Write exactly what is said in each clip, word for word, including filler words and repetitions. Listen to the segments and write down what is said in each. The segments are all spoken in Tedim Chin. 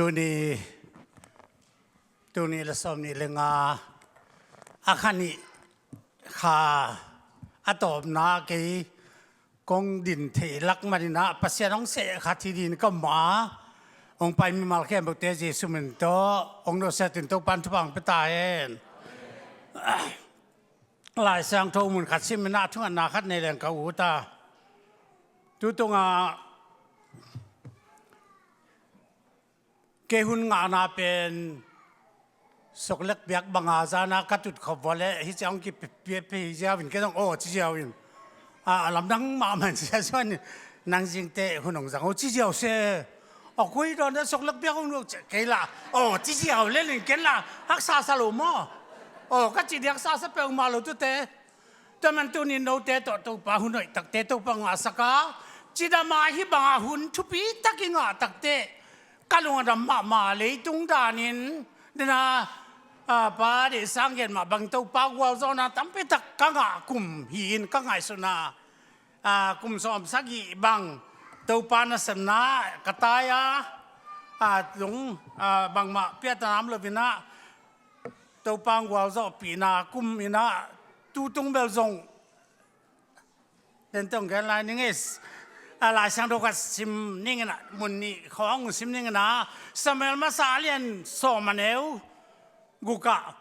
Tuni, tuni le sawm nih le nga a kha nih kha a tawpna kei kong din theih lak maninah Pasian hong seh khat hi din ka mah a, hong pai mimal khempeuhte Jesu min tawh hong nusiatin Topan thupha hong pia ta hen. Lai Siangtho mun khat siminah thungetna khat nei leng ka ut a. Tutungah kei hun ngahna pen soklek biak banga zana ka tut khop vua leh hih ciang hong kipiapia hi ziau in kei zong aw ci ziau in. A lamdang mahmah in sia suan in nang zingte hun hong zang aw ci ziau se. Aw koi dawn dah soklek biak hong nuak ciah kei lah aw ci ziau le ling ken lah haksa sa lo maw? Aw ka ci diak sa sa peuhmah lo tute. Tua man tunin note tawh Topa hun hoih takte Topa ngahsak a, cidam a hih banga hun thupi tak i ngah takte ka lung a dam mahmah. Leitung danin dena, a, Pa Deih Sang gen mah bang Topa gualzawhna tampi tak ka ngah kum hi-in ka ngaihsun a, a, kum sawm sagih bang Topa nasepna ka tai a, a, lung, a, bangmah piahtana om loinah Topa gualzawhpihna kum inah tutung bel zong den tong gen lai ning is. A, Lai Siangtho khat sim ning inah mun nih khawng sim ning inah Samuel masa a lian sawm a neu gukah,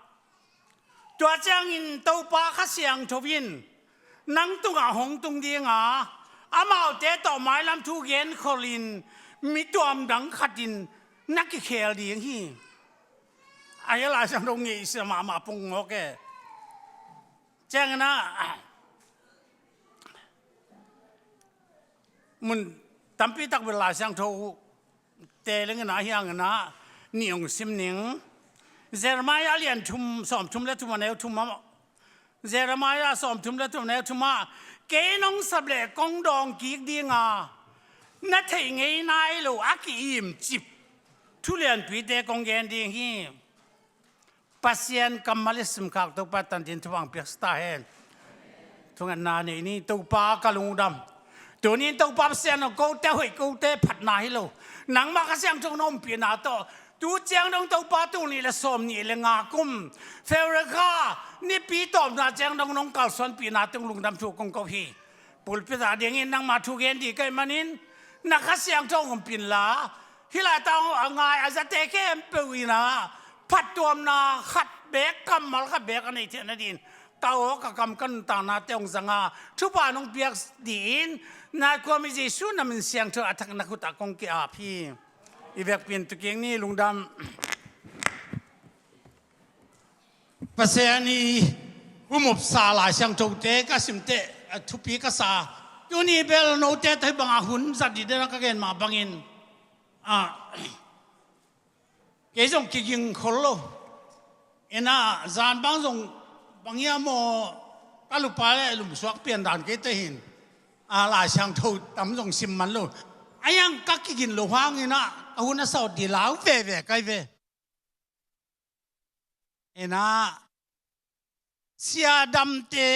tua ciangin Topa Kha Siangtho in nang tungah hong tung dinga amaute tawh mailam thu genkholhin mi tuamdang khatin na kikhel ding hi. A hi a Lai Siangtho ngeihsia mahmah pung mawk e. Cianginah mun tampi tak bel Lai Siangtho te lengin a hianginah nih hong sim ning. Jeremiah a lian thum sawm thum le thum a neu thum a Jeremiah sawm thum le thum neu thum ah kei nong sap leh kong dawng kik dinga na theih ngei nai lo a ki-imcip thulianpite kong gen ding hi. Pasian kammal i simkhak Topa tantin thupha hong piaksa ta hen. Thungetna nei ni. Topa ka lungdam. Tunin Topa Pasian aw kote hoih kote phatna hi lo. Nangmah Kha Siangtho na ompihna tawh tu ciang dong Topa tul nih le sawm nih le nga kum February kha nipi tawpna ciang dong nong kalsuanpihna tung lungdam thu kong ko hi. Pulpit ah dingin nangmah thu gen ding ka hih manin na Kha Siangtho hong ompih inla hih laitak a ngai a zate khempeuh inah phattuamna khat beek kammal khat beek a nei theihna dingin ka aw ka kam ka nuntaknate hong zanga thupha nong piak dingin na khuami Jesu na min siangtho a thak na khutah kong ki-ap hi. I vekpi in tu kik ni. Lungdam. Pasian i humupsa Lai Siangthote ka simte a thupi ka sa. Tuni bel note tawh hih banga hun zat dih dena ka gen mah bangin a, kei zong kiging khol lo. Inah zan bang zong bang hiam aw ka lupa le lumsuak pian dan kei teh hin. A, Lai Siangtho tam zong sim man lo. A hiang ka kigin lo hanginah ka hun a sawt dih lau veve kai ve. Inah siadamte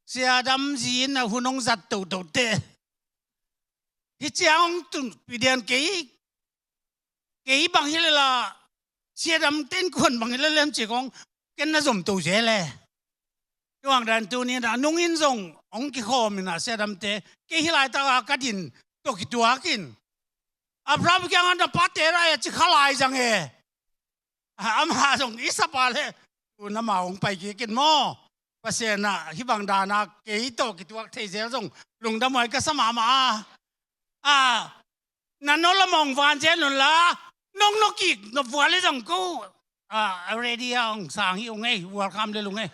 siadam zi in a hun hong zat totote hi ciang hong tun pidian kei kei bang hi lela siadamte in kuan bang hi lelem ci kong ken na zom to zel e. Tuang dan tuninah nungin zong hong kikhawm inah siadamte kei hi laitaka ka din tawh kituakin Abraham kiangah na pate rai a ci kha lai zang e. Amah zong i sapa le tu nama hong pai kikin maw? Pasian ah hih bang dana kei tawh kituak thei zel zong lungdam huai ka sa mahmah a. A, na nolh lamah hong van zel unla nong nokik nop vua le zong ko a, ready a hong sang hi ung ei, welcome le lung ei.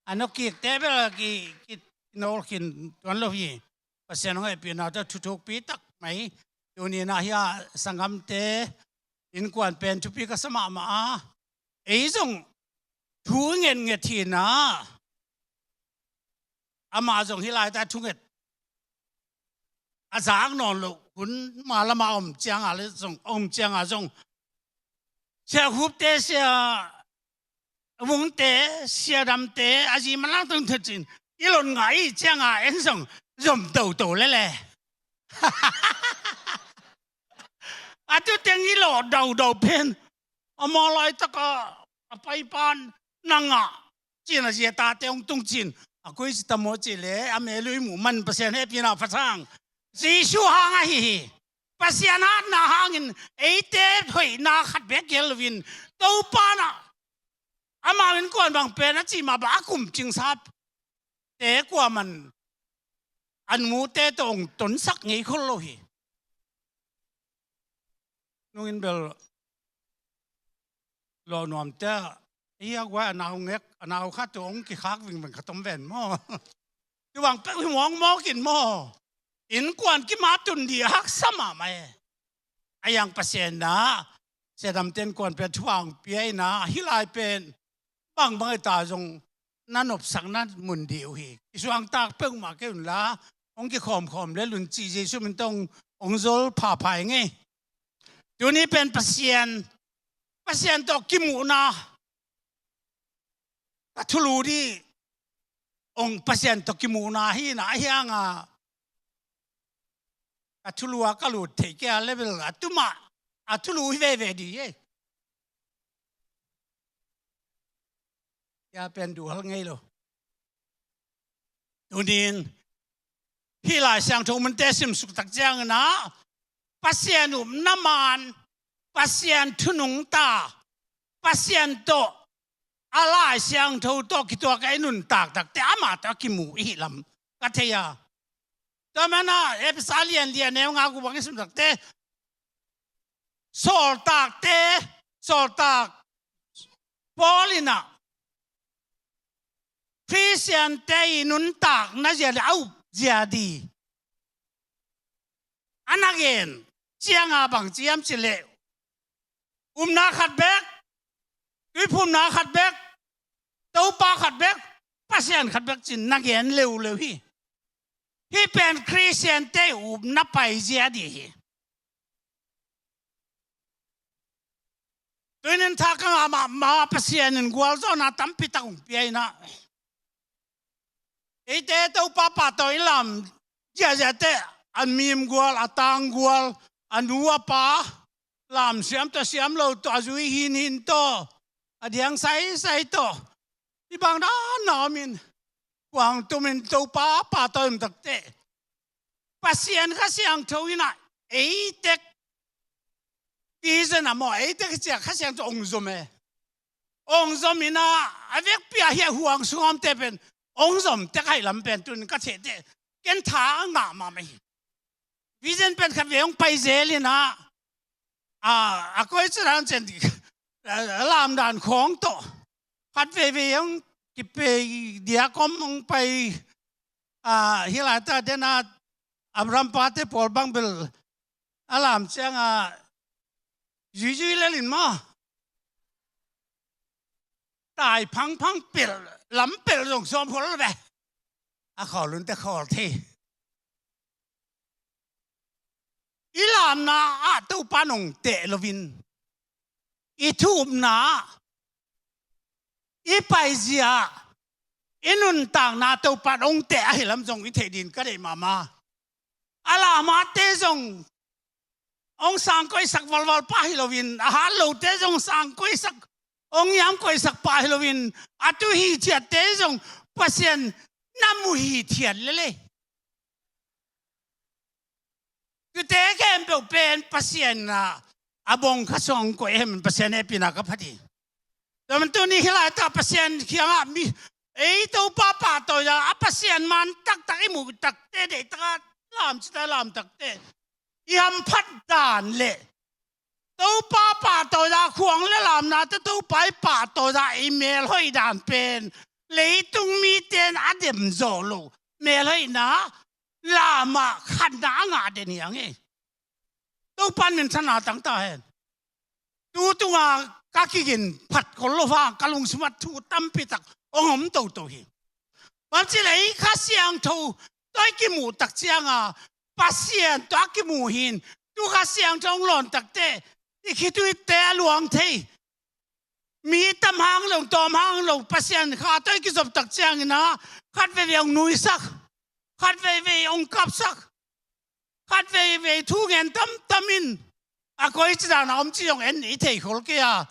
A nokikte bel ki, ki nolh khin tuan lo hi. Pasian hong hehpihna tawh thuthukpi tak mai. Tuninah hia sanggamte innkuan pen thupi ka sa mahmah a. Ei zong thu i ngetnget hinah amah zong hih laita thunget a zak nawn loh hun ma lama om cianga le zong om cianga zong sia hupte sia vungte siadamte a zi manlang tungthet cin i lon ngah i cianga en zong zom toto lele. A A tu teng i lawh daudau pen a mawlawi taka a paipan na ngah cin a zia tate hong tung cin a koi ci ta maw ci le a melui muh man Pasian hehpihna pha sang. Jesu hang ahi hi. Pasian hatna hangin eite hoihna khat bek gel loin Topa na amau innkuan bang pen a cih mah bang a kum cingsa te kuaman a nute tawh hong tonsak ngei khol lo hi. Nungin bel lawh nuamte hi a guai a nau ngek a nau khat tawh hong kikhak vingveng khat om ven maw? Tubang pek hi mawkmawk in maw? Innkuan kim a tun ding a haksa mahmah e. A yang Pasian na siadamte innkuan pia thuang pia ina hih lai pen bangbang i ta zong na nopsakna mun ding uh hi. I suangtak peuhmah kei unla hong kikhawmkhawm le lunci Jesu min tawh hong zol phapha ing ei. Tuni pen Pasian Pasian tawh kimuhna ka thulu ding hong Pasian tawh kimuhna hi na a hiang a ka thulu a ka lut theih kei a level a tuma a thulu hi veve ding ei. Ia pen duhal ngei lo. Tunin hih Lai Siangtho munte simsuk tak ciangin ah Pasian upna man Pasian thu nungta Pasian tawh a Lai Siangtho tawh kituak a i nuntak takte amah tawh a kimu i hih lam ka thei a. Tua mana Efesa lian lian neu nga ku bang i sim takte sawltakte sawltak Paul inah Khristiante i nuntakna zia le a up zia di a na gen cianga bang ciam ci leh upna khat bek tuiphumna khat bek Topa khat bek Pasian khat bek cin na gen leuleu hi. Hih pen Khristiante upna paizia di hi. Tuinin tha ka ngah mahmah Pasian in gualzawhna tampi tak hong pia inah eite Topa pahtawi lam ziahziahte a mim gual a tang gual a nu a pa lam siam tawh siam lo tawh a zui hinhin tawh a diang saisai tawh i bang dan na omin kuang tumin Topa pahtawi om takte Pasian Kha Siangtho inah eitek vision a maw eitek hi ciah Kha Siangtho ong zom e. Ong zom inah a vekpi a hia huang sungawmte pen ong zom tek ahi lam pen tunin ka thehte ken tha a ngah mahmah hi. Vision pen khat vei ong pai zel inah a koi cu dan cian lamdan khawng tawh khat veivei ong kipei diak om ong pai hi lai ta dena Abraham pate pawl bang bel a lam cianga zuizui lelin maw tai phangphang pel lam pel zong sawm khol ve. A khawl unte khawl thei i lamna ah Topa nong teh loin i thupna i paizia i nuntakna Topa nong teh ahi lam zong i theih din ka deih mahmah. A lamate zong ong sangkoihsak valval pah hi loin a hat lote zong sangkoihsak ong iamkoihsak pah hi loin a tu hithiatte zong Pasian na mu hithiat lele. Tute khempeuh pen Pasian a bong kha song koih hem Pasian hehpihna ka phat hi. Tua man tuni hih laitah Pasian kiangah mi ei Topa pahtawi a a Pasian man taktak i muh takte deihtaka lam cita lam takte i hamphat dan le Topa pahtawi a khuang le lamnate Topa i pahtawi a i melhoih dan pen leitung miten a dem zawh lo melhoihna lamah khatna a ngah den hi ang e. Topa in minthanna tangta hen. Tu tunga ka kigin phat kol lo vang ka lungsim ah thu tampi tak ong om toto hi. Bang ci lei Kha Siangtho tawh i kimuh tak cianga Pasian tawh a kimuh hin tu Kha Siangtho ong lawn takte i khituite a luang thei. Mi tam hang lo tawm hang lo Pasian Kha tawh i kizop tak ciangina khat veivei ong nuisak khat veivei ong kapsak khat veivei thu ngen tamtam in A koici dan a om ci zong en i thei khol kei a,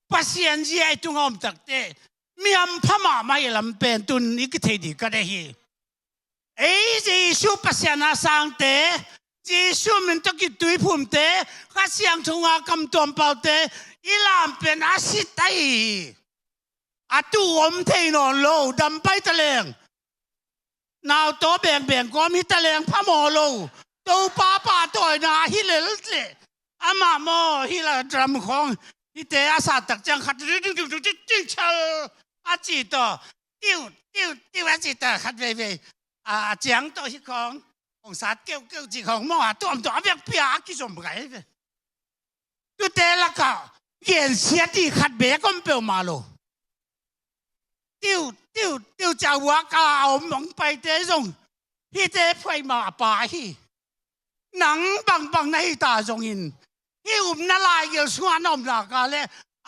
Pasian zia i tungah om takteh mi hampha mahmah i lam pen tun i kithei ding ka deih hi. Ei Jesu Pasian a sangte, Jesu min tawh kituiphumte, Kha Siangtho a kamtuam paute i lam pen a sit ahi hi. A tu om thei nawn lo, dam pai ta leng, nau taw bengbeng kawm hi ta leng phamawh lo. Topa pahtawina ahi lel leh amah maw hi la drum khawng hite a sat tak ciang khat ding ding ding ding ding chal a ci tawh, tiu tiu tiu a ci tawh khat veivei a ciang tawh hi khawng hong sat keuhkeuh ci khawng maw a tuamtuam a vekpi a a kizom gai ve. Tute lakah gensiat ding khat beek om peuhmah lo. Tiu tiu tiu ca uak a om hong paite zong hite phuai mah a pa hi. Nang bangbang na hi ta zongin hih upna laigil sungah na om nak a le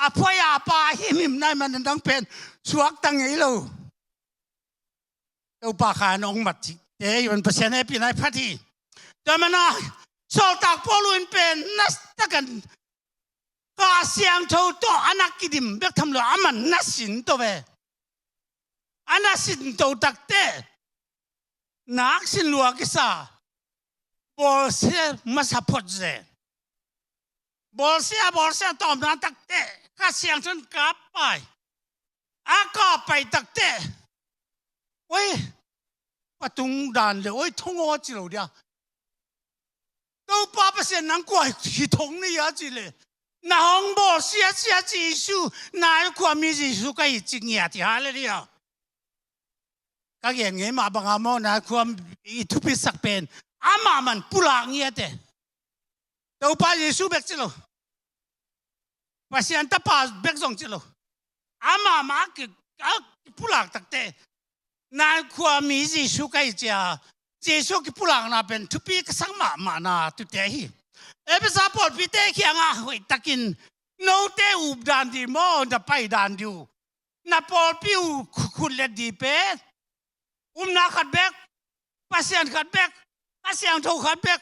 a phuai a pa hi mim nai man nang pen suakta ngei lo. Topa khan hong mat cih te i van Pasian hehpihna i phat hi. Tua mana Sawltak Paul in pen na takin Kha Siangtho tawh a na kidim bek tham lo, a man na sin to ve. A na sin to takte nak sin lua kisa bawlsia masa phot ze. Bawlsia bawlsia tawmna takte Kha Siangtho in kap pai. A kap pai takte oi, patung dan le oi thong aw ci lo dia. Topa Pasian nang kua hi thong ni a ci le na hong bawlsia sia Jesu, na khuami Jesu ka hi ci ngiat hi haleluya. Ka gen ngei mah banga maw na khuam i thupisak pen amah man pulak ngiate. Topa Jesu bek ci lo. Pasian tapa bek zong ci lo. Amah mah a ki a kipulak takte na khuami Jesu ka hi cia Jesu kipulakna pen thupi ka sak mahmahna tute hi. Efesa pawlpite kiangah hoih takin note updan dih maw na paidan dih uh. Na pawlpi uh khutlet dih pen upna khat bek, Pasian khat bek, Kha Siangtho khat bek,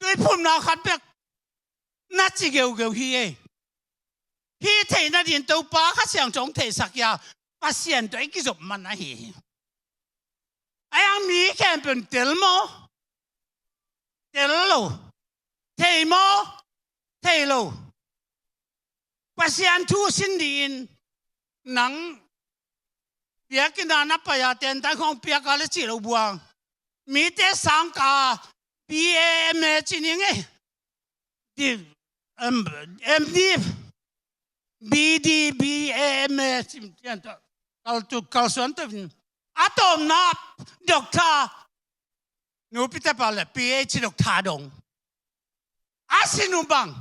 tuiphumna khat bek na ci geugeu hi ei. Hi theihna din Topa Kha Siangtho hong theihsak ia Pasian tawh i kizop man ahi hi. A yang mi khempeuh in tel maw? Tel lo. Thei maw? Thei lo. Pasian thu sin dih in nang piak ina na pai a tentan khawng piak a le cih lo buang. Mite sangka B A M A ci ning ei. Di M D B D B A M A ci tian tawh kal tu kal suan tawh a tawmna doctor nupite pa le P H doctor dong. A sin uh bang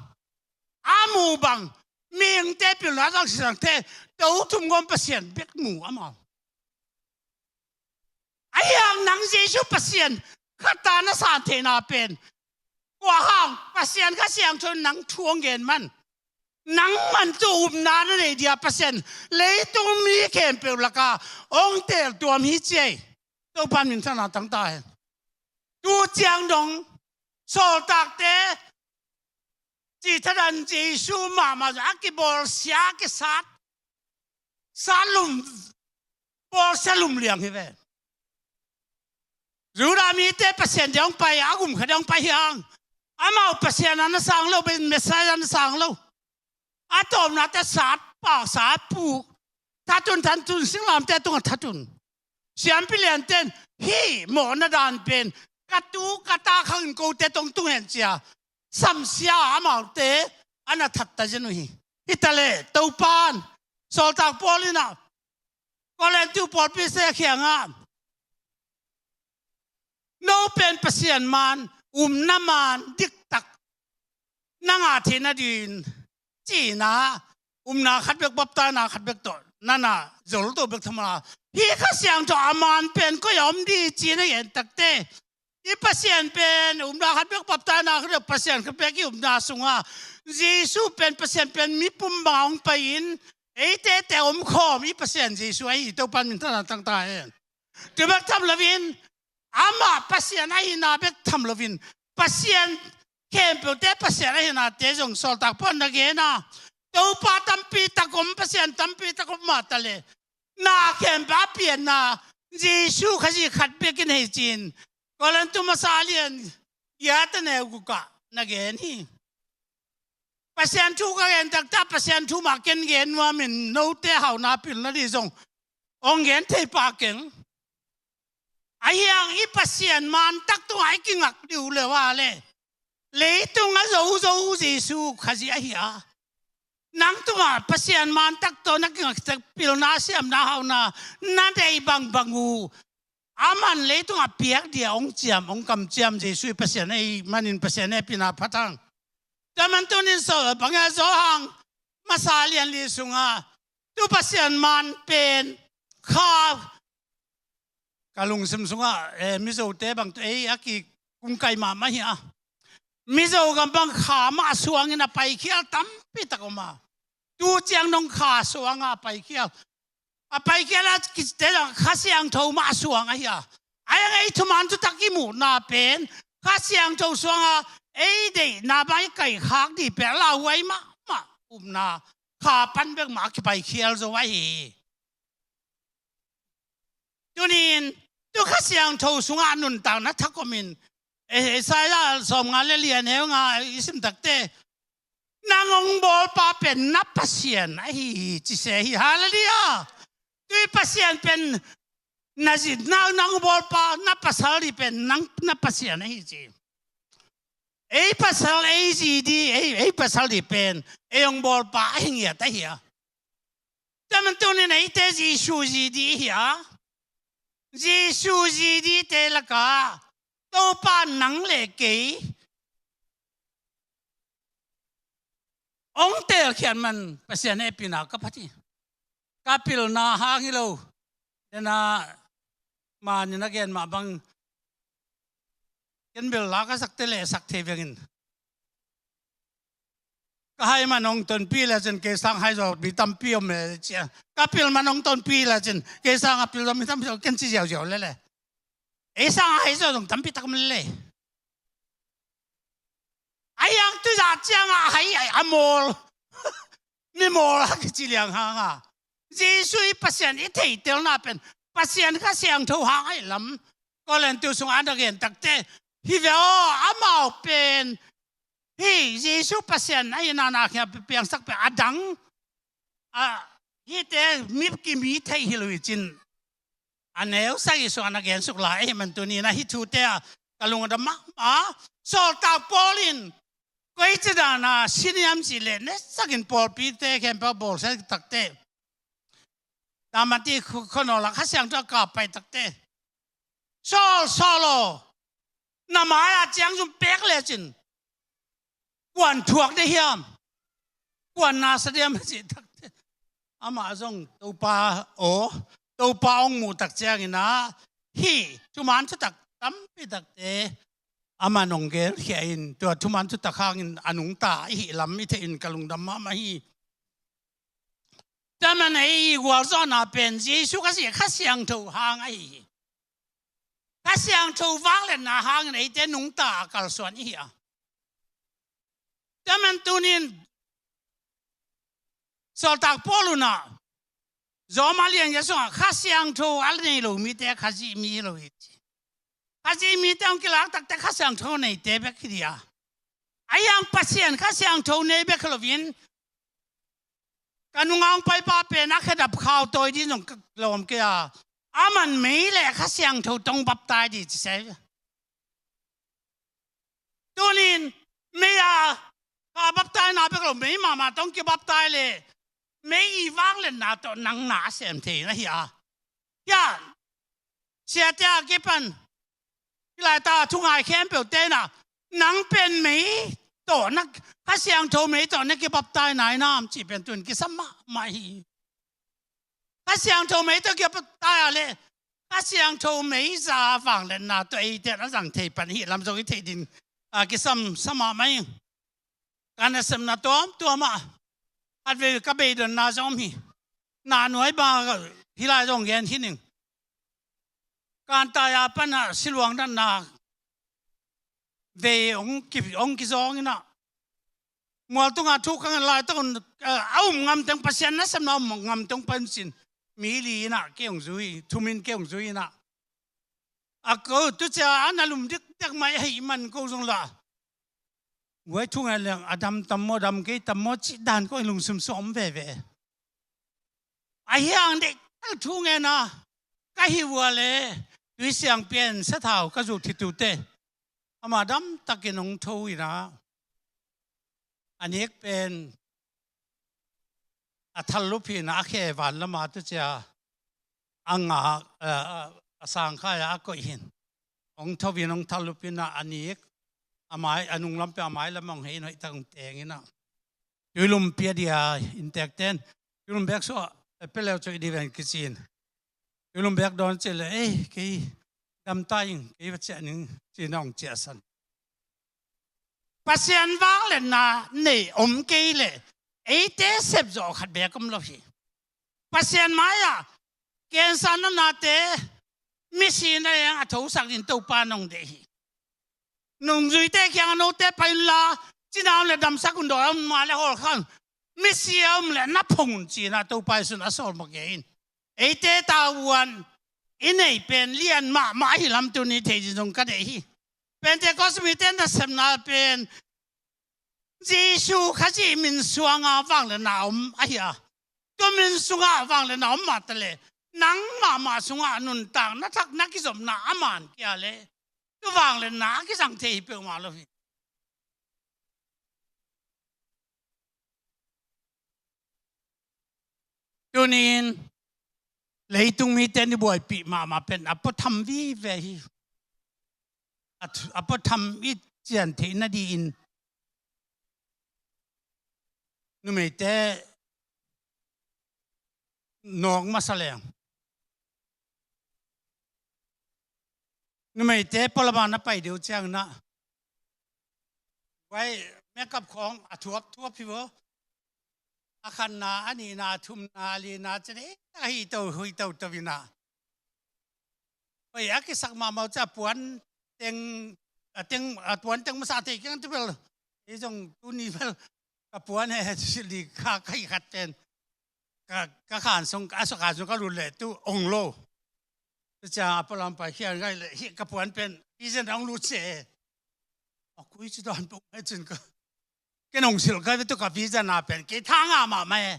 a mu bang mihingte pilna zang sisangte to thum gawm Pasian bek mu amau. A hiang nang Jesu Pasian khat ta na san theihna pen kua hang Pasian Kha Siangtho nang thu hong gen man. Nang man tu upna na nei dia Pasian leitung mi khempeuh laka hong tel tuam hi ci ei. Topan minthanna tangta hen. Tu ciang dong sawltakte cithadan Jesu mahmah a kibawlsia a kisat sat lum bawlsia lum liang hi ve. Judah mite Pasian dia hong pai a gum kha dia hong pai hiang. Amau Pasian a na sang lo ben Messiah a na sang lo. A tawmnate sat pak sat puk thatun thatun singlamte tungah thatun. Siampi lianten hih mawhna dan pen ka tu ka ta khangin kote tong tung hen cia samsia amaute a na thatta zen uh hi. Hitaleh Topan sawltak Paul inah Korintu pawlpi se khiangah no pen Pasian man upna man diktak na ngah theihna din cihna upna khat bek baptaina khat bek tawh nana zol to bek thamala hi Kha Siangtho a man pen koi a om di cihna gen takte i Pasian pen upna khat bek baptaina khat bek Pasian khat bek i upna sunga Jesu pen Pasian pen mipum bang hong pai-in eite te om khawm i Pasian Jesu ahi Topan minthanna tangta hen. Tu bek tham loin amah Pasian ahina bek tham loin Pasian khempeuhte Pasian ahi nate zong Sawltak Paul in na gen a, Topa tampi tak om, Pasian tampi tak om mah ta leh, na khempeuh a pianna Jesu Khazih khat bek in hi ci-in Korintu masa a lian giat a neu guk ah na gen hi. Pasian thu ka gen taktak, Pasian thu mah ken gen nuam in, note hauna pilna ding zong hong gen thei pah keng. Ahi hang i Pasian man tak tungah i kingak ding uh leh, leitung a zo zo Jesu Khazih ahi a, nang tungah Pasian man tak tawh na kingak tak, pilna, siamna, hauna na deih bangbang uh, aman leitungah piak dia hong ciam, hong kamciam Jesu i Pasian ahih manin Pasian hehpihna pha hang. Tua man tunin Saul bang a Johan masa lian li sungah tu Pasian man pen kha, ka lungsim sungah, eh, Mizote bang tu ei a kikungkai mahmah hi a, Mizo gam bang kha mah suangin a paikhial tampi tak om a, tu ciang dong kha suangah a paikhial, a paikhial a kite zong Kha Siangtho mah suang ahi a. Ahi hang ei thuman thutak i muhna pen Kha Siangtho suangah ei deihna bang i kaihkhak ding pen lauhuai mahmah upna kha pan bek mah a kipaikhial zo ahi hi. Tunin tu Kha Siangtho sungah nuntakna thak om in, eh, Isaiah sawmnga le li a neu nga i sim takte, nang hong bawlpa pen na Pasian ahi hi ci se hi. Hallelujah. Tu i Pasian pen na zin, na, nang hong bawlpa, na pasal ding pen nang, na Pasian ahi ci. Ei pasal, ei zi ding, ei, ei pasal ding pen ei hong bawlpa ahi ngiat ahi a. Tua man tunin eite Jesu zi ding hi a, Jesu zi dingte lakah Topa nang le kei hong teelkhiat man Pasian hehpihna ka phat hi. Ka pilna hang hi lo. Dena manin a gen mah bang ken bel la ka sakte le sak thei vengin. Ka hai man hong tonpih le cin kei sang hai zaw mi tampi om le cia. Ka pil man hong tonpih le cin kei sang a pil zaw mi tampi om ken ci ziauziau lele. Ei sang a hai zaw zong tampi tak om lele. Ahi hang tu zah ciangah a hai a mawl, mi mawl a kici liang hanga Jesu i Pasian i theihtelna pen Pasian Kha Siangtho hang ahi lam. Korintu sungah a na gen takte hi ve aw, amau pen hi Jesu Pasian ahi nana khia piangsak pen a dang a, hihte mi kimi thei hi lo hi cin. A neu sagih sungah na gen suk lai ahih man tuni na hih thute ah ka lungdam mahmah. Sawltak Paul in koi ci dana si niam cih leh nesakin pawlpite khempeuh bawlsia takte, Damati khuanawl ah Kha Siangtho a kap pai takte, Saul, Saul aw, na mai-ah ciangzum pek lecin kuan thuak ding hiam? Kuan na sa diam a cih takte, amah zong Topa aw, Topa hong muh tak ciangin ah hih thuman thutak tampi takte amah nong gelkhia in, tua thuman thutak hangin a nungta i hih lam i theih in ka lungdam mahmah hi. Tua man ei i gualzawhna pen Jesu Khazih Kha Siangtho hang ahi hi. Kha Siangtho vangliatna hangin eite nungta a kalsuan i hi a. Tua man tunin Sawltak Paul unah Rom a lian giat sungah Kha Siangtho a nei lo mite Khazih mi hi lo hi ci. Khazih mite hong kilak takte Kha Siangtho neite bek hi dia. Ahi hang Pasian Kha Siangtho nei bek hi loin ka nungah hong paipa pen a khedap khau tawi ding zong ka lawm kei a, aman mei le Kha Siangtho tawh hong baptai ding ci se. Tunin mei a kha baptaina bek lo, mei mahmah tawh hong kibaptai le mei i vangliatna tawh nang na a sem thei na hi a. Hiah siate a kipan hih laitaka thungai khempeuhte na, nang pen mei tawh na, Kha Siangtho mei tawh na kibaptai nai nam cih pen tun kisam mahmah hi. Kha Siangtho mei tawh kibaptai a le Kha Siangtho mei za vangliatna tawh eite na zang thei pan hih lam zong i theih ding a kisam sa mahmah hi. Ka nasepna tuamtuam ah khatvei ka beidonna zong hi. Na nuai bang hih lai zong gen hi ning. Kan tai a pan a siluang natna vei hong ki, hong kizawng inah, mual tungah thu ka ngen laitak un, eh, a um ngamteng, Pasian nasepna um ngamteng pai un ci-in, mi li inah kei hong zui, thumin kei hong zui inah. A ko tu cia a na lum dikdek mai ahih man ko zong lah, guai thu ngen leng a dam tam maw, dam kei tam maw cih dan ko i lungsim sung om veve. Ahi hang deih tal thu ngen a ka hih uh a leh, tui siang pian sathau ka zuh thitute amah damtakin hong tho inah, a nik pen a thal lup hi inah, a khe van lama tu cia a ngak, a, a, a sangkhai a koih hi in, hong tho in hong thal lup inah, a nik a mai, a nunglam pen a mai lam hong hei in, hoihtak hong teng inah, tuilumpi a dia inntekte in, tuilum bek suah, eh, pia leu cawih dih ven kici in, tuilum bek dawn cih leh, ei, kei damta ing, kei va ciah ning ci-in hong ciahsan. Pasian vangliatna nei om kei leh eite sepzawh khat beek om lo hi. Pasian mai-ah cancer natnate misi na leng a thosak ding Topa in hong deih hi. Nungzuite kiangah note pai unla, cina om leh damsak un, dawi om mah leh hawlkha un, misi a om leh na phong un ci-in ah Topa Jesuh in a sawl mawk hi in. Eite tavuan i neih pen lian mahmah ahi lam tuni thei ding zong ka deih hi. Pentecost mite nasepna pen Jesuh Khazih min suanga vangliatna om ahi a, tua min sungah vangliatna om mah taleh, nang mahmah sungah nuntak na thak na kizopna a man kia leh, tua vangliatna a kizang thei hi peuhmah lo hi. Tunin leitung mite i buaipih mahmah pen a puatham vive hi. A thu-, a puatham i cian theih nadingin numeite nawk masa leng, numeite pualama na pai deuh ciangin ah, vai, makeup khawng a thuapthuap hi vaw. A khatna, a nihna, a thumna, a lina, cin ei tak a hi to, hi to to inah. Vai, a kisak mahmah uh ciang a puan teng, a teng, a puan teng masa thei keng tu bel. Ei zong tuni bel ka puan he, sili ka, ka hi khat pen. Ka, ka khan sung, a sa khan sung ka lut leh tu ong lo. Tu ciang a pualam pai khian ngai leh, hi ka puan pen, vision ong lut se. A kui ci dan pok mai cin ka. Ken ong silh ka ve tu ka vision a pen, kei thang a mahmah e.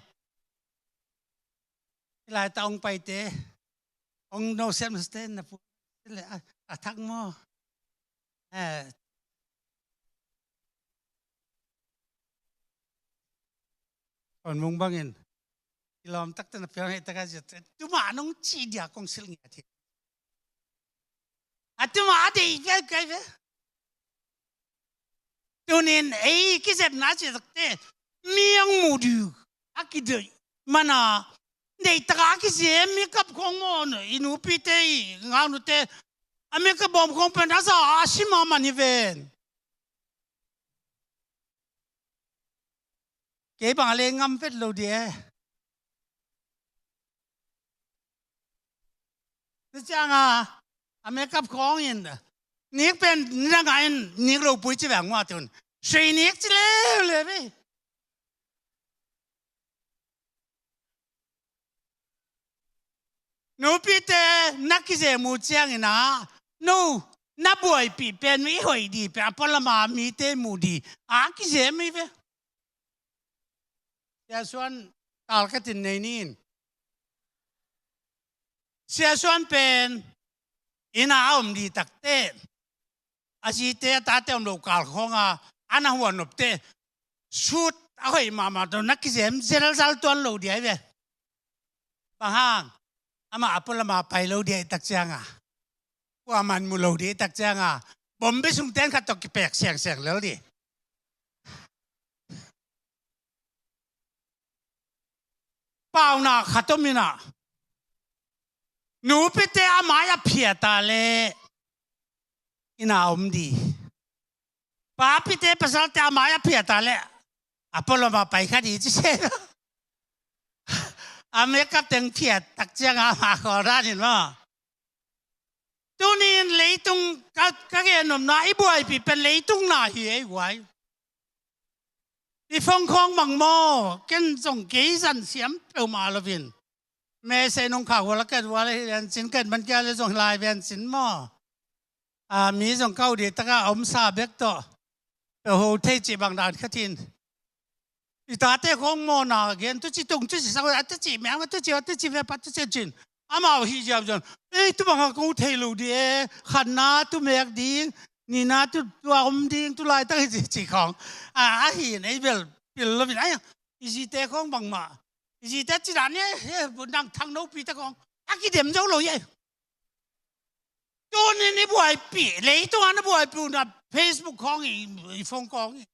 Lai ta ong paite, ong no sem ste na pu, le a, a thak maw. Eh. Hon mung bangin. I lawm takte na piang hei taka zia. Tuma nong ci dia kong silh ngia thi. A tuma a dei kai kai ve. Tunin ei kizepna ci takte. Mi ang mu diu. A kidei. Mana. Dei taka a kizem mi kap khong mo. I nupite i. Ngau nute. A mi kap bom khong pen a sa a sima mani ven. Kei bang a le ngam vet lo di e. Tua cianga a makeup khawng in nik pen nidang a in nik lo pui ci veng mua tun. Sui nik ci leuleu ve. Nupite na kizem uh ciangin ah, no, na buaipih pen i hoih dih pen a pualama mite muh dih a kizem hi ve. Sia Suan talkatin nei ni in. Sia Suan pen inn a om dih takte, a zite a tate om lo kal khawnga a na huan nopte, sut a hoih mahmah tawh na kizem zelzal tuan lo dih ahi ve. Bang hang, amah a pualama pai lo dih ahi tak cianga, kuaman mu lo dih ahi tak cianga, bombi sungten khat tawh kipek siangseng lel dih. Pauna khat om inah, nupite a mai a phiata le inn a om dih. Papite pasalte a mai a phiata le a pualama pai kha dih ci se. A makeup teng phiat tak cianga ama khawl danin maw. Tuni in leitung ka, ka gen nopna i buaipih pen leitung na hi ei guai. I phone khawng bang maw, ken zong kei zan siam peuhmah loin. Message nong khak ua la ket ua la hi ven cin, ket man kia le zong lai ven cin maw. A, mi zong kau dih taka a omsa bek tawh peuh ho thei cih bang dan khatin. I tate khawng mawhna gen tu ci tung tu ci sang a tu ci miang a tu ci a tu ci ve pa tu ci cin. Amau hi ziau zon. Ei, tu bang a kong thei lo di e, khatna tu mek ding, nina tu, tu a om ding, tu laitak hi ci, ci khawng. A, a hi in ei bel pil lo vin. Ai, i zite khawng bangmah. I zite ci dan e, he, bu nang thang no pi ta khawng. A kidem zo lo ye. Tunin i buaipih, leitung a na buaipih uh na Facebook khawng i, i phone khawng i.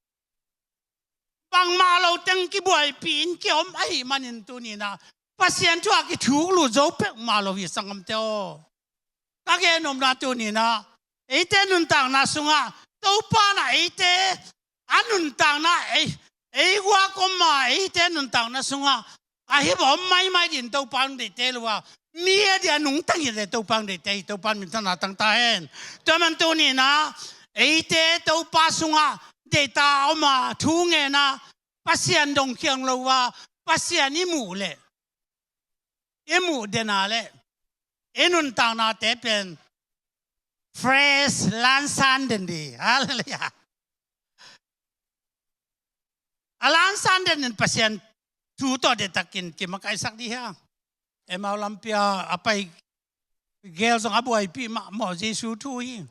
Bangmah lo teng kibuaipih in kiom ahih manin tuni na Pasian thu a kithuk lut zo peuhmah lo hi sangamte aw. Ka gen nopna tuni na eite nuntakna sungah Topa na eite a nuntakna ei, ei guak om a eite nuntakna sungah a hi bawm maimai din Topa hong deihte lua. Mi a dia nungtang hi le Topa hong deihte hi, Topa min thana tang ta hen. Tua man tuni na eite Topa sungah deihta om a thu ngen a Pasian dongkhiang lo a Pasian i muh le i muh den a le i nuntaknate pen fresh lansan den di. Halleluiah. A lansan den in Pasian thu tawh deihtakin kimakaihsak di hia. Emau lampi a a pai gel zong a buaipih mahmah Jesu thu hi.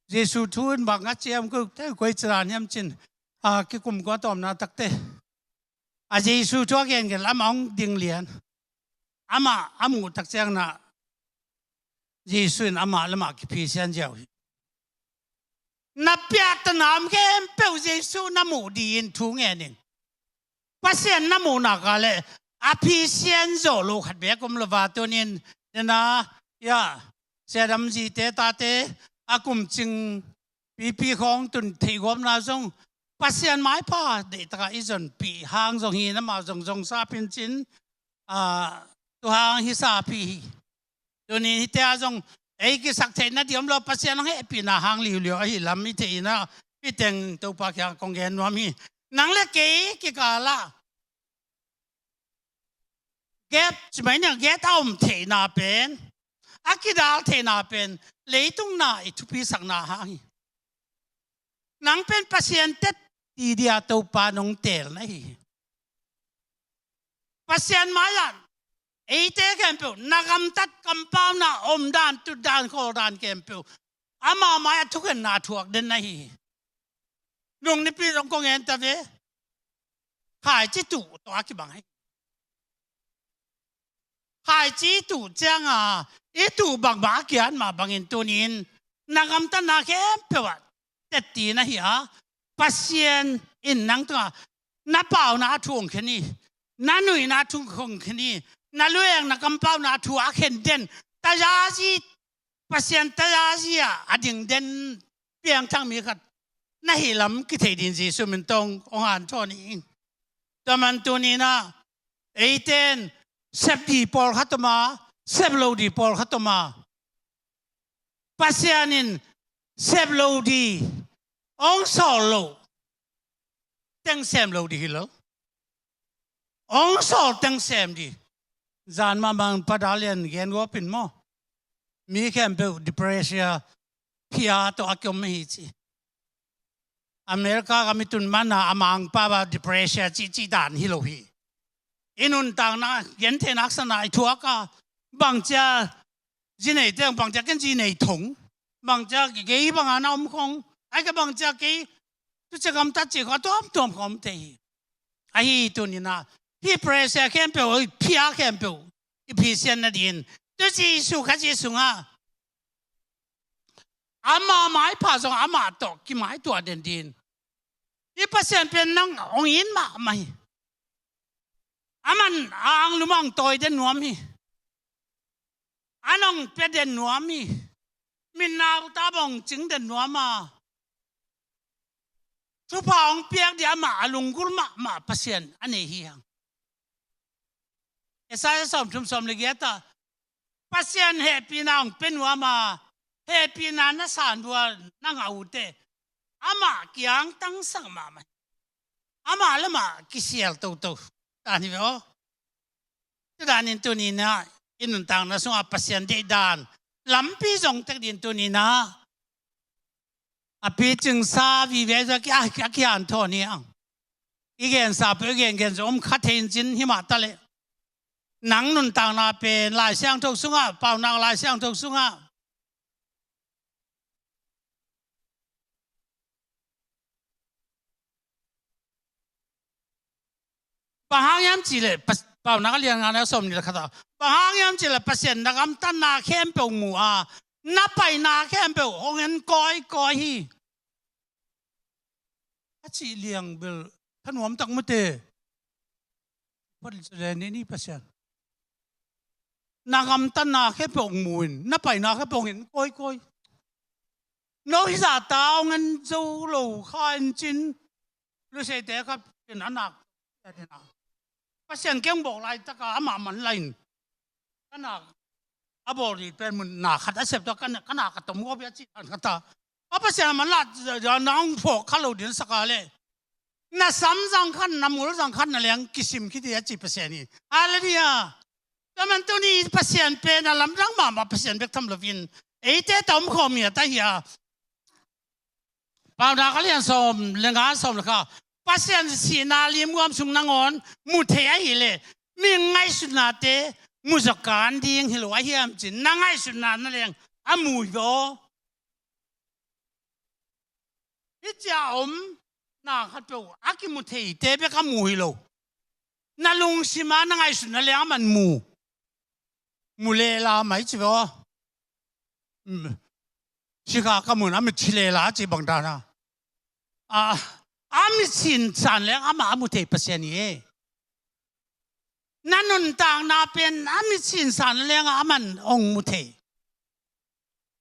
Jesu thu in bang a ciam ko te koi ciran hiam cin a kikum ko a tawmna takte. A Jesu thu a gen gel amah hong ding lian. Amah a muh tak ciang na Jesu in amah lamah kiphisian ziau hi. Na piakta nam khempeuh Jesu na muh di in thu ngen in. Pasian na muh nak a le a phisian zawh lo khat bek om lo va tunin nena ya siadam zite tate a kumcing pipi khawng tun theihgawpna zong Pasian maipha deihtakah i zonpih hang zong hi na mah zong zong sapin cin a tuhang hi sapi hi. Tunin hite a zong ei kisak theihna di om lo Pasian hong hehpihna hang liuliu ahi lam i theihna i teng Topa kiang kong gen nuam hi. Nang le kei kikala gap cimai nia gap a om theihna pen a kidal theihna pen leitung na i thupisakna hang hi. Nang pen Pasian tet ti dia Topa nong tel na hi. Pasian maiah eite khempeuh na gamtat kampauna omdan tutdan khawldan khempeuh ama maiah thukhenna thuak den na hi. Nung nipi zong kong en ta ve. Khaici tuh tawh a kibang hi. Khaici tuh cianga i tuh bangmah a kiat mah bangin tunin na gamtatna khempeuh ah tetti na hi a Pasian in nang tungah na pauna a thu hong khen hi. Na nuihna a thu hong khen hi. Na lueng na kampauna a thu a khen den tazazi Pasian tazazi ah a ding den piangthak mi khat na hi lam kithei din Jesu min tawh hong hanthawn hi. Tua man tuninah eite in sep di pawlkhat om a sep lo di pawlkhat om a Pasian in sep lo di hong sawl lo teng sem lo di hi lo. Hong sawl teng sem di. Zan mahmah Pa Dalian gen guapin maw? Mi khempeuh depression phia tawh a kiom hi ci. America gam i tun mana a mangpa ba depression cihcih dan hi lo hi. I nuntakna gentheihna haksatna i thuak a bangcia zi nei teng bangcia ken zi nei thong bangcia kei banga na om khong ai ka bangcia kei tucia gamtat cih kho a tuamtuam kho om thei hi. Ahi tunina hih pressure khempeuh phia khempeuh i phisian nadin tuci Jesu Khazih sungah ama maipha zong amah tawh kimaituah den din. I Pasian pen nang hong in mahmah hi. Aman a anglum ah hong tawi den nuam hi. An hong pia den nuam hi. Min nauta bang hong cing den nuam a thupha hong piak dih amah a lunggulh mahmah Pasian a nei hi hang. Isaiah sawmthum sawm le giat ah Pasian hehpihna hong pia nuam a, hehpihna na san uh a na ngah uh teh, amah kiangtangsak mahmah, amah lamah kisial toto dan hi ve aw. Tua danin tuni-in ah i nuntakna sungah Pasian deihdan lampi zong tek ding tuni-in ah a picingsa vive zong a ki-, a ki-, a kihanthawn hi hang. I gensa peuh i gengen zong om kha thei in cin, himah taleh nang nuntakna pen Lai Siangtho sungah, Paunak Lai Siangtho sungah bang hang hiam cih leh, Pas-, Paunak a lian nga, neu sawmnih le khat ah, bang hang hiam cih leh Pasian na gamtatna khempeuh mu a, na paina khempeuh hong en kawikawi hi, a cih liang bel thanuam tak mate. Phat le ni ni Pasian na gamtatna khempeuh hong mu in, na paina khempeuh hong en kawikawi. No hi zah ta hong en zo lo kha in cin, Luseite khat in a nak, Pasian keng bawk laitaka amah man lai in, ka nak a bawl dih pen mun na khat a sep tua, ka na, ka nak a tom gawp hi a cih dan khat a, a Pasian a man lah na hong phawk kha lo ding sak a leh, na sam zang khat, na mul zang khat na leng kisim khit hi a ci Pasian hi. Halleluiah. Tua man tuni Pasian pen a lamdang mahmah Pasian bek tham loin eite ta om khawm hi a ta hi a. Paunak a lian sawm le nga, sawm le khat, Pasian sihna limguam sung nangawn mu thei ahih leh, mi ngaihsutnate mu zaw kan ding hi lo a hiam cin, na ngaihsutna na leng a mu hi ve aw. Hih cia om na khat peuh a kimu theite bek a mu hi lo. Na lungsim a na ngaihsutna leng a man mu. Mu lela mai ci ve aw. Mm. Sikha ka mun a mit ci lela ci bang dan a. A, a mit sin san leng amah a mu thei Pasian hi e. Na nuntakna pen a mit sin san leng a man hong mu thei.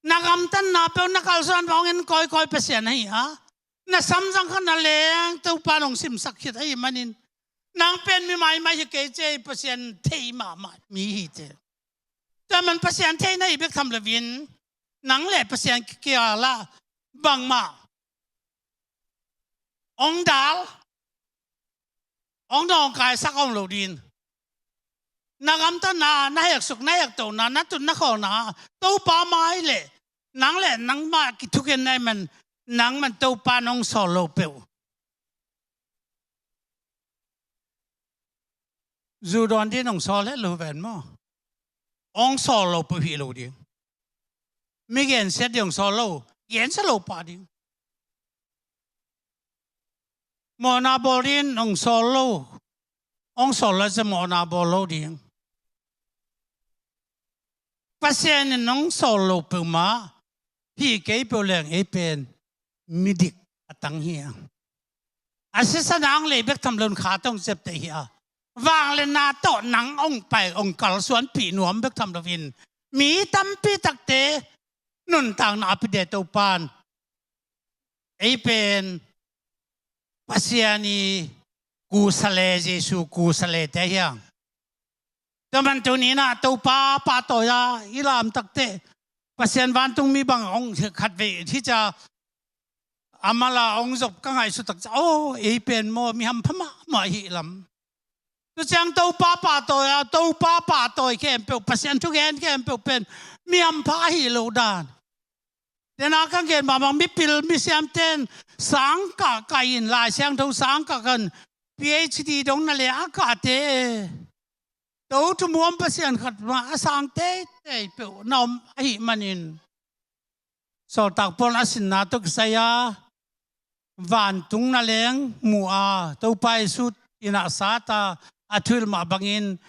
Na gamtatna peuh na kalsuan bang hong en kawikawi Pasian ahi a, na samzang khat na leng Topa in hong simsak khit ahih manin, nang pen mi maimai hi kei ci ei, Pasian thei mahmah mi hi te. Tua man Pasian thei na hi bek tham loin, nang le Pasian kikial ah bangmah hong dal, hong dawngkaisak om lo ding. Na gamtatna, na heksuk, na hektohna, na tut na khawlna Topa mai leh nang le nangmah kithugen na hih man, nang man Topa in hong sawl lo peuh. Zu dawn ding hong sawl het lo ven maw? Hong sawl lo peuh hi lo ding. Mi gensiat ding hong sawl lo, gensia lo pah ding. Mawhna bawl ding hong sawl lo, hong sawl lo cia mawhna bawl lo ding. Pasian in hong sawl lo peuhmah hi kei peuh leng ei pen midik a tang hi a. A sisan a hong lei bek tham loin kha tawh hong ciapteh hi a. Vangliatna tawh nang hong pai, hong kalsuanpih nuam bek tham loin, mi tampi takte nuntakna a pia ding Topa in ei pen Pasian i kusale, Jesu kusalete hi a. Tua man tuni-in ah Topa pahtawi a i lam takteh, Pasian vantungmi bang hong khatvei hi cia, a mal a hong zop ka ngaihsut tak cia, aw, ei pen maw mi hampha mahmah hi lam. Tua ciang Topa pahtawi a, Topa pahtawi khempeuh, Pasian thugen khempeuh pen mi hampha ahi lo dan. Tena ka gen mahmah, mipil misiamte in sang kahkah in, Lai Siangtho sang kahkah in, PhD dong na le a kahte, to thumuam Pasian khat mah a sang teitei peuh na om ahih manin, Sawltak Paul in a sinna tawh kisai a, vantung na leng mu a, Topa Jesu in a sat a, a thuhilh mah bangin,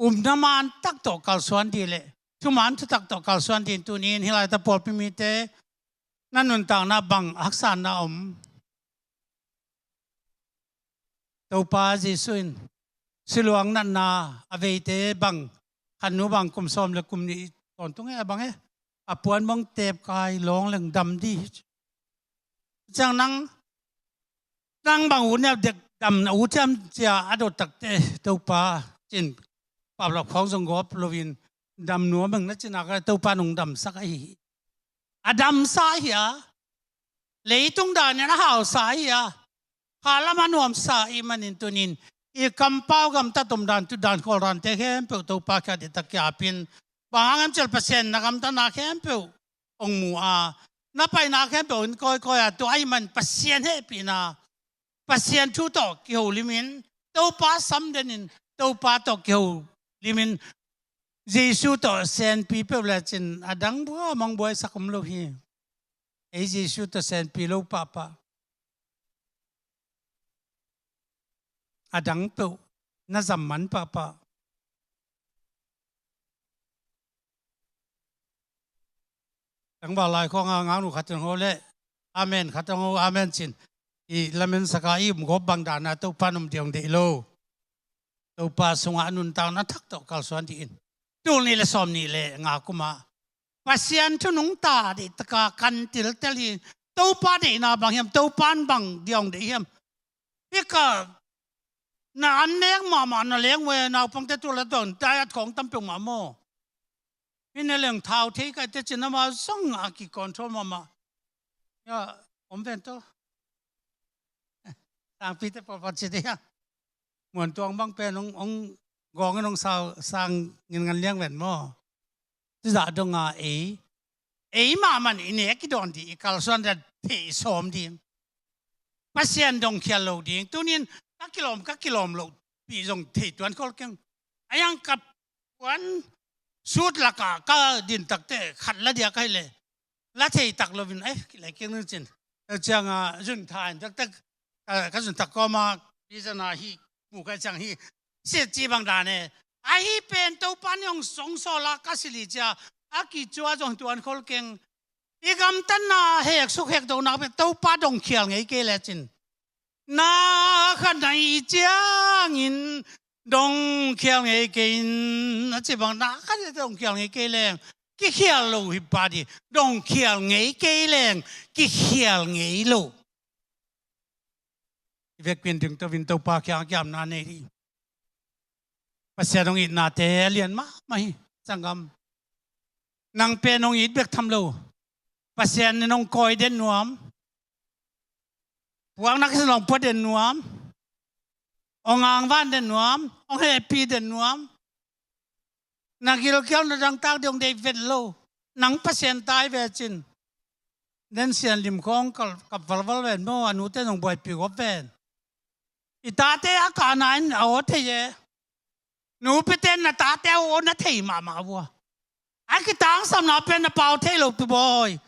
upna man tak tawh kalsuan dih leh, thuman thutak tawh kalsuan dih in tuni-in hih laitah pawlpi mite, na nuntakna bang haksatna om? Topa Jesu in Siloam natna a veite bang, khatnu bang kum sawm le kum nih tawntung e, a bang e, a puan bang tepkai lawng leng dam dih. Ciang nang, nang bang ut nia dek dam na ut hiam cia a dot takteh, Topa, ci-in paplap khawng zong gawp loin, dam nuam beng na cih nak a, Topa nong damsak ahi hi. A damsa hi a, leitung danin a hausa hi a, khalam a nuamsa ahih manin tuni-in i kampau gamtat omdan, tutdan, khawldante khempeuh Topa kiang deihtak kiapin, bang hang hiam cih leh Pasian na gamtatna khempeuh hong mu a, na paina khempeuh hong kawikawi a, tua ahih manin Pasian hehpihna, Pasian thu tawh kiholimin, Topa samdenin, Topa tawh kiholimin, Jesu tawh senpi peuh lecin a dang bua mong buaisak om lo hi. Ei Jesu tawh senpi lo pahpah, a dang peuh na zam man pahpah. Tangval lai khawng a ngaknu khat in hong ho leh, amen khat in hong ho, amen cin, i lamen sak a, i um gawp bang dan a Topa in om ding hong deih lo. Topa sungah a nuntakna thak tawh kalsuan dih in. Tul nih le sawm nih le nga kum ah Pasian thu nungta deihtak a kan tiltel hi. Topa deihna bang hiam, Topa in bang ding hong deih hiam? Hika na an nek mahmah na leng ve, naupangte tul a tuang diet khawng tam peuhmah maw? Hi na leng thau thei kei te cin amah zong a kicontrol mahmah. Ya, om ven tawh. Sangpite pawlpawt ci dih a. Muan tuang bang pen hong, hong gawng in hong sau, sang nginngan liang ven maw? Cizah dong a ei, ei mahmah in i nek i dawn dih, i kalsuan dan thei sawm ding. Pasian dongkhial lo ding. Tuni-in ka kilawm, ka kilawm lohpih zong thei tuan khol keng. A yang ka puan sut lakah ka din takteh khat la diak ahih leh la thei tak loin, eh, kilai keng ning cin. Ciang a zun tha in taktak, ka, ka zun tak kawm a, hi zan a hi, mu ka ciang hi, sit ci bang dan e. Ahi pen Topa in hong song sawl a ka silh hi cia, a kicua zong tuan khol keng. I gamtatna hek suk hek dohnak pen Topa dongkhial ngei kei lecin, na khat na hih ciangin dongkhial ngei kei in, a ci bang, na khat na hih dongkhial ngei kei leng kikhial lo hi pah dih. Dongkhial ngei kei leng kikhial ngei lo. I vekpi in dingto in Topa kiang a kiamna nei dih. Pasian hong itnate a lian mahmah hi, sanggam. Nang pen hong it bek tham lo, Pasian in hong kawi den nuam. Puaknak sin hong pua den nuam. Hong angvan den nuam, hong hehpih den nuam. Na gilkial na dangtak ding hong deih vet lo. Nang Pasian tai ve cin. Den sian lim khawng kap, kap valval ven maw, a nute zong buaipih gawp ven. I tate a kahna in a aw thei e. Nupite in na tate a aw na thei mahmah vua. A kitangsamna pen na pau thei lo pi bawi.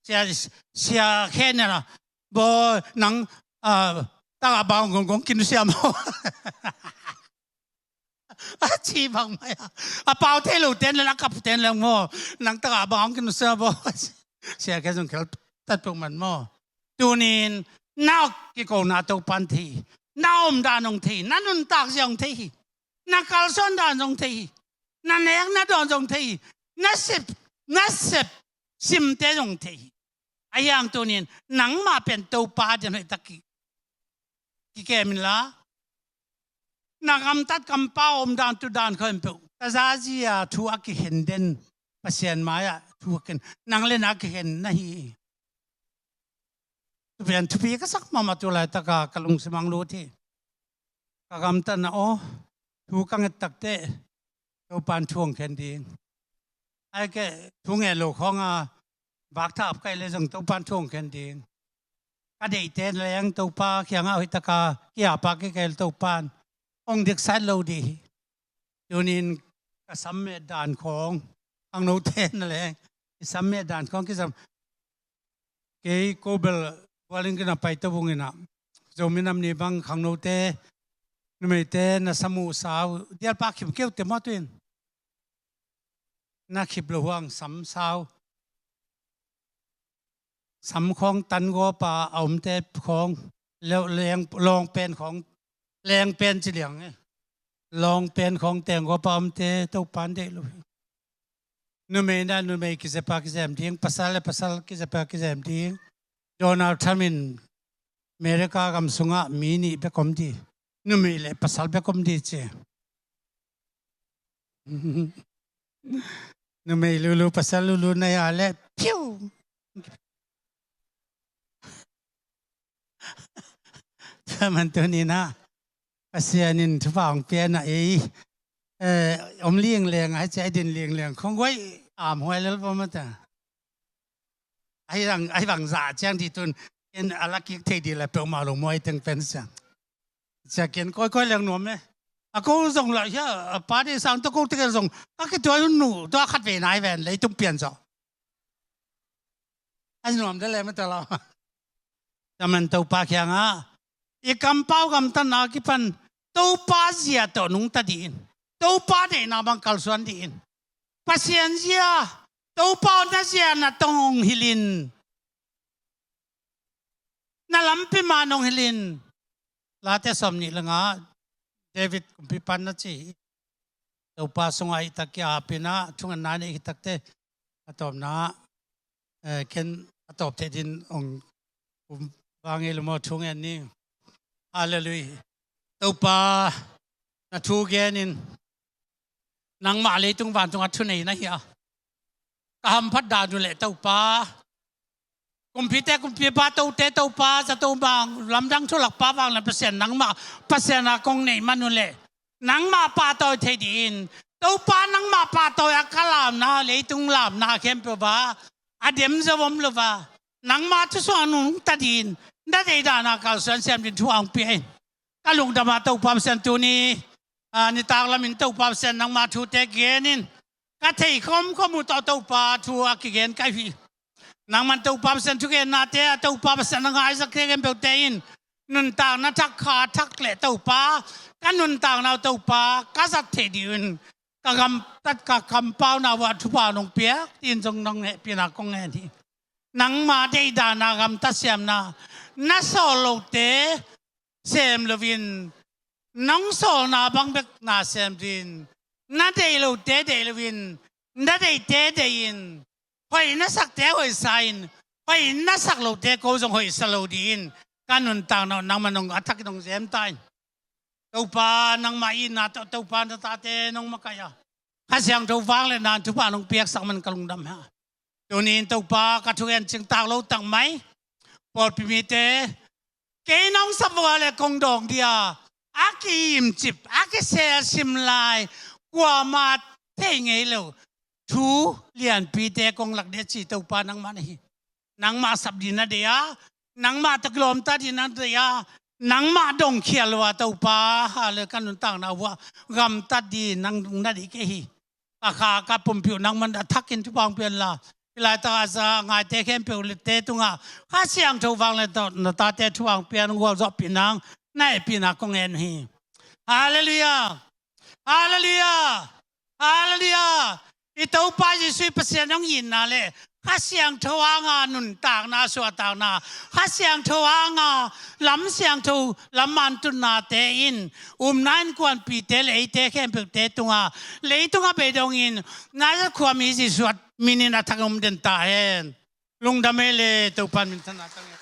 Sia, sia khen na bawi nang, ah, tagah bang gong gong kin sia maw. A ci bang mai a. A pau thei lo ten le a kap ten le maw. Nang tagah bang gong kin sia bawi. Sia khen zong khel tat peuh man maw. Tunin na kikona Topa in thei hi. Na omdan hong thei hi. Na nuntak zia hong thei hi. Na kalsuan dan zong thei hi. Na nekna dan zong thei hi. Na sep, na sep simte zong thei hi. Ahi hang tunin nangmah pen Topa dian hoihtak ki, kikem inla, na gamtat kampau omdan tutdan khempeuh tazazia thu a kikhen den, Pasian mai-ah thu a khen, nang le na a kikhen na hi. Thupian thupi ka sak mahmah tu laitaka ka lungsim ah hong lut hi. Ka gamtatna aw, thu ka nget takteh Topa in thu hong khen ding. Ai keh thu nget lo khawng a vak thah ap ka hih leh zong Topa in thu hong khen ding. Ka deihte leng Topa kiangah hoihtaka ki-ap a kikei leh Topa in hong diksa lo dih hi. Tunin ka sam met dan khawng, khangnote na leng i sam met dan khawng kisam. Kei ko bel bualin kina pai to bungin ah, Zomi Nam Ni bang khangnote, numeite na sam uh sau, dialpa khim keu te maw tuin. Na khip lo huang sam sau. Sam khawng tan gawpa a omte khawng, le-, leng, lawng pen khawng, leng pen ci liang e. Lawng pen khawng teng gawpa a omte Topa in deih lo hi. Numei na numei kizepa kizem ding, pasal le pasal kizepa kizem ding. Donald Trump in America gam sungah mi nih bek om dih. Numei le pasal bek om dih ci. Numei lulu, pasal lulu na ya le, piu. Tua man tuni-in ah, Pasian in thupha hong pia-in ah ei, eh, om liangliang, a hi ciang a din liangliang khong guai, amhuai lel vo mata. Ahi bang, ahi bang zah ciang dih tun, en a la kik thei dih le peuhmah lo maw, ei teng pen ciang. Cia ken kawikawi leng nuam e. A ko zong lah hia, a pa dih sang tawh ko tegel zong, ka kituai hun uh, tua khat vei nai ven, leitung pian zawh. A nuam de le mata lo. Tua man Topa kiangah, i kampau gamtatna a kipan, Topa zia tawh nungta dih in. Topa deihna bang kalsuan dih in. Pasian zia, Topa na zia na tong hong hilh in. Na lampi ma nong hilh in. Late sawmnih le nga, David kumpipa in na ci hi. Topa sungah i tak kia apina, thungetna nei hi takte. A tawpna, eh, ken a tawp thei din ong um vang ei lo maw, thungen ni. Halleluiah. Topa, na thu genin, nangmah leitung vantung a thunei na hi a, ka hamphat dan uh leh Topa, kumpite kumpipa, tote Topa, zato bang lamdang thu lakpa vanglian Pasian nangmah, Pasian a kong neih man uh leh nangmah pahtawi thei dih in. Topa, nangmah pahtawi a ka lamna, leitung lamna khempeuh ah a dem zo om lo a, nangmah thu sungah nungta dih in, na deihdan a kalsuan siam dih in thu hong pia in. Ka lungdam a Topa Pasian, tuni a nitak lamin Topa Pasian nangmah thute genin, ka thei khomkhom uh tawh Topa thu a kigen ka hi hi. Nangman Topa Pasian thugennate a Topa Pasian a ngaihsak thei khempeuhte in nuntakna thak, kha thak leh Topa, ka nuntakna uh Topa ka zat theih dih uh in, ka gamtat, ka kampauna uh ah thupha nong piak dih in zong nong hehpihna kong ngen hi. Nangmah deihdan a gamtat siamna, na sawl lote sem loin, nong sawlna bang bek na sem dih in, na deih lote deih loin, na deihte deih in, hoih na sakte hoihsa in, hoih na sak lote ko zong hoihsa lo dih in, ka nuntakna uh nangman nong a thakin nong zem ta in. Topa, nangmah itna tawh Topa na tate nong makaih a, Kha Siangtho vangliatna in thupha nong piaksak man ka lungdam hi. Tuni-in Topa, ka thugen cingtak lo tak mai, pawlpi mite, kei nong sap uh a leh kong dawng dih a, a ki-imcip, a kiselsim lai, kuamah thei ngei lo thu lianpite kong lak dih a ci Topa nangmah na hi. Nangmah sap dih na deih a, nangmah tawh kilawmta dih na deih a, nangmah dongkhial uh a Topa, a leh ka nuntakna uh ah gamtat dih nang na deih kei hi. Ka kha, ka pumpi uh nangman a thakin thupha hong pia inla, hih laitak a za ngaite khempeuhte tungah Kha Siangtho vangliatna tawh na tate thupha hong pia in, hong gualzawhpih nang na hehpihna kong ngen hi. Halleluiah. Halleluiah. Halleluiah. I Topa Jesuh i Pasian hong itna leh Kha Siangtho hanga nuntakna, suahtakna, Kha Siangtho hanga lam siangtho, lam mantunnate in, umna innkuanpihte leh eite khempeuhte tungah, leitungah beidongin, Nazareth khuami Jesuh minin a thakin hong um den ta hen. Lungdam ei le, Topa min thangna tang ei.